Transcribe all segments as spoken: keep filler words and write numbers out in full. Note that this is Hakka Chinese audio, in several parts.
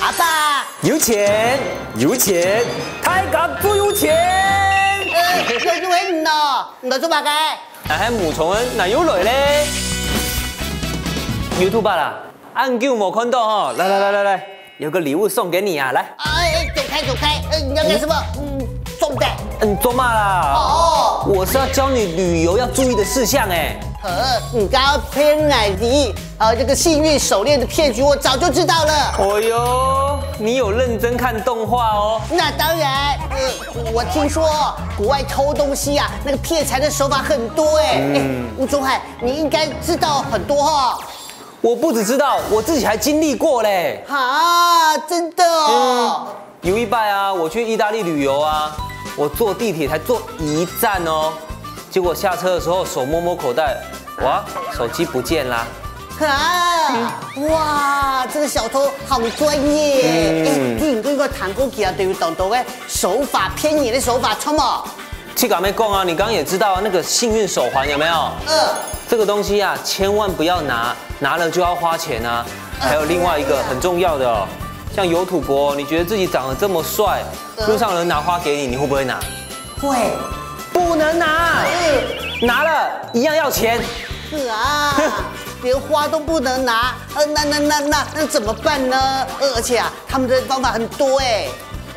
阿爸，有錢，有錢，大家都有錢。呃，又又係你喏，你來做麼个？哎，還母蟲人哪有來嘞？YouTuber啦，恁久無看到吼，來來來來來，有個禮物送給你啊，來。哎，走開走開，呃，你要幹什麼？嗯，做不得。嗯，做麼啦？哦，我是要教你旅遊要注意的事項哎。呃，你剛剛騙來的，啊，這個幸運手鏈的騙局，我早就知道了。哦喲，你有認真看動畫哦。那當然，呃，我聽說國外偷東西啊，那個騙財的手法很多哎。哎，吳宗翰，你應該知道很多哈。我不只知道，我自己還經歷過嘞。啊，真的哦。有一擺啊，我去義大利旅遊啊，我坐地鐵才坐一站哦，結果下車的時候手摸摸口袋，哇，手機不見啦。啊，哇，這個小偷好專業。嗯。哎，你應該談過幾啊，對於當多个手法，騙人的手法，著無？這個還沒講啊，你剛剛也知道啊，那個幸運手環有沒有？嗯。這個東西啊，千萬不要拿，拿了就要花錢啊。還有另外一個很重要的哦，像有土國，你覺得自己長得這麼帥，路上有人拿花給你，你會不會拿？會。不能拿，拿了一樣要錢。是啊，連花都不能拿，呃，那那那那那怎麼辦呢？呃，而且啊，他們的方法很多哎。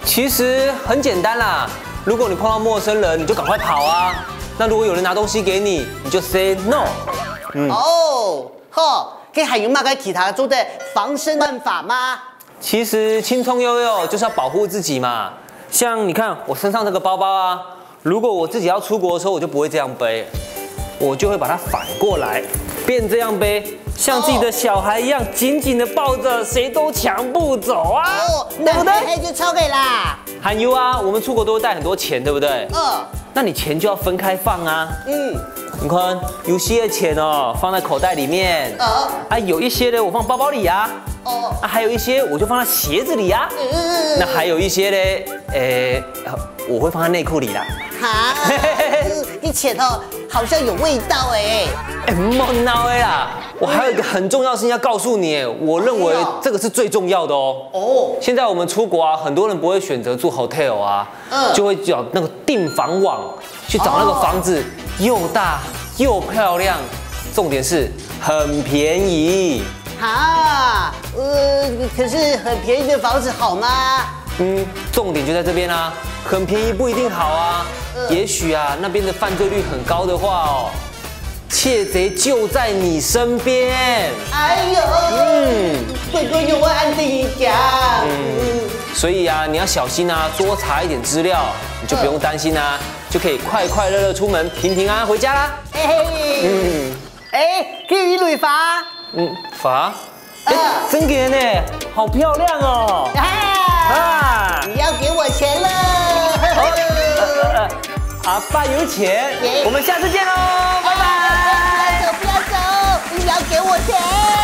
其實很簡單啦，如果你碰到陌生人，你就趕快跑啊。那如果有人拿東西給你，你就 say no。嗯。哦，吼，該還有麼个其他做得防身辦法嗎？其實輕鬆悠悠就是要保護自己嘛。像你看我身上這個包包啊，如果我自己要出國的時候，我就不會這樣背，我就會把它反過來，變這樣背，像自己的小孩一樣緊緊地抱著，誰都搶不走啊，哦，對不對？那嘿嘿就超可以啦。還有啊，我們出國都會帶很多錢，對不對？嗯。那你錢就要分開放啊。嗯。你看，有些的錢哦，放在口袋裡面，嗯。啊，有一些呢，我放包包裡啊。 哦。啊，還有一些我就放在鞋子裡啊。嗯嗯嗯嗯。那還有一些嘞，誒，我會放在內褲裡啦。哈，嗯，你錢哦，好像有味道哎。哎，莫鬧的啦！我還有一個很重要的事情要告訴你，我認為這個是最重要的哦。哦。現在我們出國啊，很多人不會選擇住 hotel 啊，嗯。就會找那個訂房網，去找那個房子又大又漂亮，重點是很便宜。 哈，呃，可是很便宜的房子好嗎？嗯，重點就在這邊啊，很便宜不一定好啊。嗯。也許啊，那邊的犯罪率很高的話哦，竊賊就在你身邊。哎喲，嗯。鬼鬼有我安定一點。嗯，所以啊，你要小心啊，多查一點資料，你就不用擔心啊，就可以快快樂樂出門，平平安安回家啦。嘿嘿。嗯。 哎，給你一蕊花。嗯，花？哎，啊。真的呢，好漂亮哦！啊，啊。你要給我錢了。好，呃，阿爸有錢，耶。我們下次見嘍，拜拜。不要走，不要走，你要給我錢。